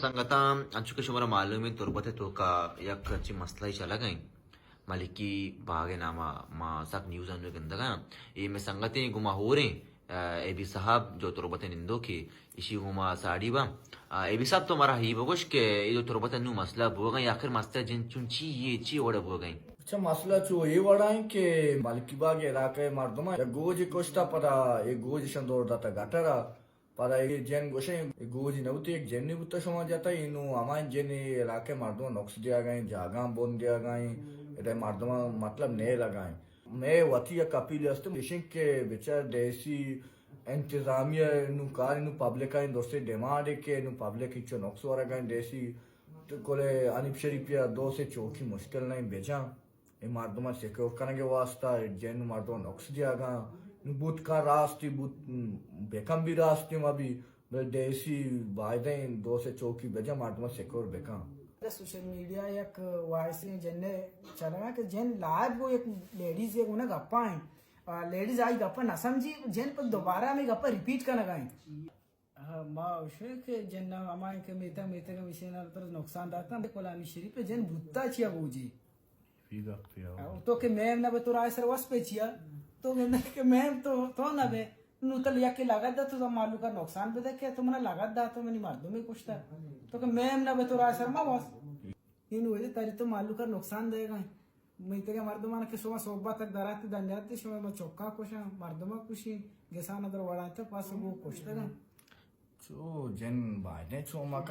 سنگتاں، انچو کہ شمارا معلوم انت، تربت ءِ توکا یک انچیں مسئلہ چلگ ءَ انت۔ ملکی باغ ءِ نام ءَ ما سک نیوز انو گندگ ءَ آں۔ اے مئے سنگتیں گما ہوریں، آ، اے بی صاحب جو تربت ءِ نندوکے، ایشی گما ساڑی با۔ آ، اے بی صاحب، تو مارا ہی بگوش کہ اے جو تربت ءَ نوں مسئلہ بوگ ءَ انت، آخر مسئلہ جن چون چی یے، چی وڑ ءَ بوگ ءَ انت؟ اچھا، مسئلہ چو اے وڑ ءَ انت کہ ملکی باغ علاقہ ءِ مردماں یک گوجے کشتا، پدا اے گوج اشاں دور داتا گٹر ءَ۔ پدا اے جن گوشیں، اے گوجی نہ بوتی، یک جنی بوتا شما جتا، اینو ہما جن اے علاقہ مردم نقص دیاگا ہیں، جاگاں بن دیاگا ہیں، ادا مردم مطلب نیلگا ہیں۔ مئے وتی یک اپیل است، ایشیں کہ بچار ڈی سی انتظامیہ نو کار نو پبلک آئیں درستے ڈیمانڈ ہے کہ نو پبلک ہچو نقص ورگا ہیں، ڈی سی تو کلے حنیف شریف یا دو سے چوکی مشکل نہیں بجاں۔ اے مردماں سیکیور کنگ ءِ واسطہ، اے جن مردم نقص دیاگاں۔ نو بوت کن راستی بوت، م، بکن بھی راستی ما بھی، بلے ڈی سی بایدیں دو سے چوکی بجا مردماں سیکیور بکن۔ سوشل میڈیا یک وائس جن چلگا کہ جن لائیو گو یک لیڈیز گونا گپا ہیں۔ آ، لیڈیز آئی گپا نہ سمجھی، جن پر دوبارہ ہمیں گپا ریپیٹ کنگا ہیں۔ ہاں، ما اوشے کہ جن ہمائیں کہ میتگ میتگ مشین ءَ تر نقصان داتاں، کلانی شریف ءَ جن بوتا چیا بوجی۔ فی وقت یا۔ تو کہ میم نہ بے تو رائے سر وس پہ چیا، تو گندے کہ میم تو، تو نہ بے، نو تل یک لگت دا تو مالو کا نقصان بدے کہ تو منا لگت دا تو منی مردمے کشتا۔ تو کہ میم نہ بے تو رائے سر ما وس۔ این وجہ تری تو مالو کا نقصان دے گا۔ میتگ مردمان کہ شما صحبت تک دراتی دنیاتی شما ما چوکا کشاں، مردماں کشیں، گسان در وڑاتے پاس وہ کشتگاں۔ چو جن بایدیں چو ما